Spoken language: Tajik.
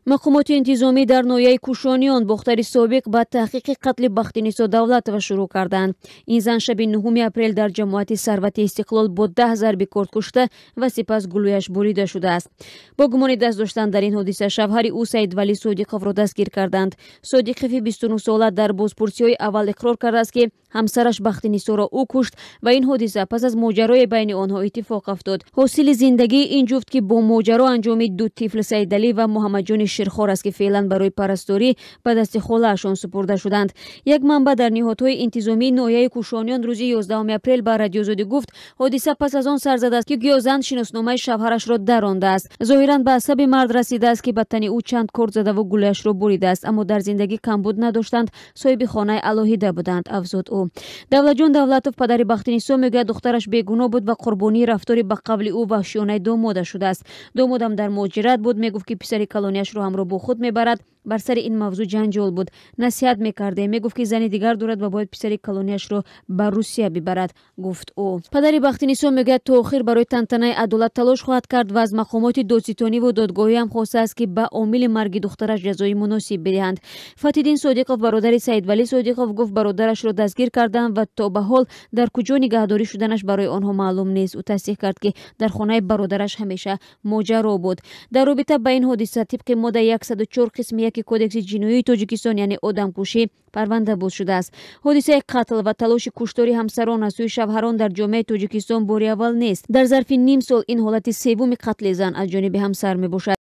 Мақомоти интизомӣ дар ноҳияи Кушониён, Бохтари собиқ, ба таҳқиқи қатли Бахтинисо Давлатова шурӯъ карданд. Ин зан шаби 9 апрел дар ҷамоати Сарвати Истиқлол бо 10 зарби корд кушта ва сипас гулӯяш бурида шудааст. Бо гумони даст доштан дар ин ҳодиса шавҳари ӯ Саидвалӣ Содиқовро дастгир карданд. Содиқови 29сола дар бозпурсиҳои аввал иқрор кардааст, ки ҳамсараш Бахтинисоро ӯ кушт ва ин ҳодиса пас аз моҷарое байни онҳо иттифоқ афтод. Ҳосили зиндагии ин ҷуфт, ки бо моҷаро анҷомид, ду тифл Саидалӣ ва Муҳаммадҷони Ширхор аст, ки феълан барои парасторӣ ба дасти холаашон супурда шуданд. Як манбаъ дар ниҳодҳои интизомии ноҳияи Кушониён рӯзи 11 апрел ба Радиозодӣ гуфт, ҳодиса пас аз он сар задааст, ки гӯё зан шиносномаи шавҳарашро дарондааст. Зоҳиран ба асаби мард расидааст, ки ба тани ӯ чанд корд задаву гулӯяшро буридааст, аммо дар зиндагӣ камбуд надоштанд, соҳиби хонаи алоҳида буданд, афзуд ӯ. Давлатҷон Давлатов, падари Бахтинисо, мегӯяд, духтараш бегуноҳ буд ва қурбонии рафтори ба қавли ӯ ваҳшиёнаи домода шудааст. Домодам дар муҳоҷират буд, мегуфт, ки писари калонияшро ҳамроҳ бо худ мебарад. Бар сари ин мавзӯъ ҷанҷол буд. Насиҳат мекардем, мегуфт, ки зани дигар дорад ва бояд писари калонияшро ба Русия бибарад, гуфт ӯ. Падари Бахтинисо мегӯяд, то охир барои тантанаи адолат талош хоҳад кард ва аз мақомоти додситониву додгоҳӣ ҳам хостааст, ки ба омили марги духтараш ҷазои муносиб бидиҳанд. Фатҳиддин Содиқов, бародари Саидвалӣ Содиқов, гуфт, бародарашро дастгир карданд ва то ба ҳол дар куҷо нигаҳдорӣ шуданаш барои онҳо маълум нест. Ӯ тасдиқ кард, ки дар хонаи бародараш ҳамеша моҷаро буд. Дар робита ба ин ҳодиса тибқи моддаи 104 қисми 1 Кодекси ҷиноии Тоҷикистон, яъне одамкушӣ, парванда боз шудааст. Ҳодисаи қатл ва талоши куштори ҳамсарон аз сӯи шавҳарон дар ҷомеаи Тоҷикистон бори аввал нест. Дар зарфи ним сол ин ҳолати севуми қатли зан аз ҷониби ҳамсар мебошад.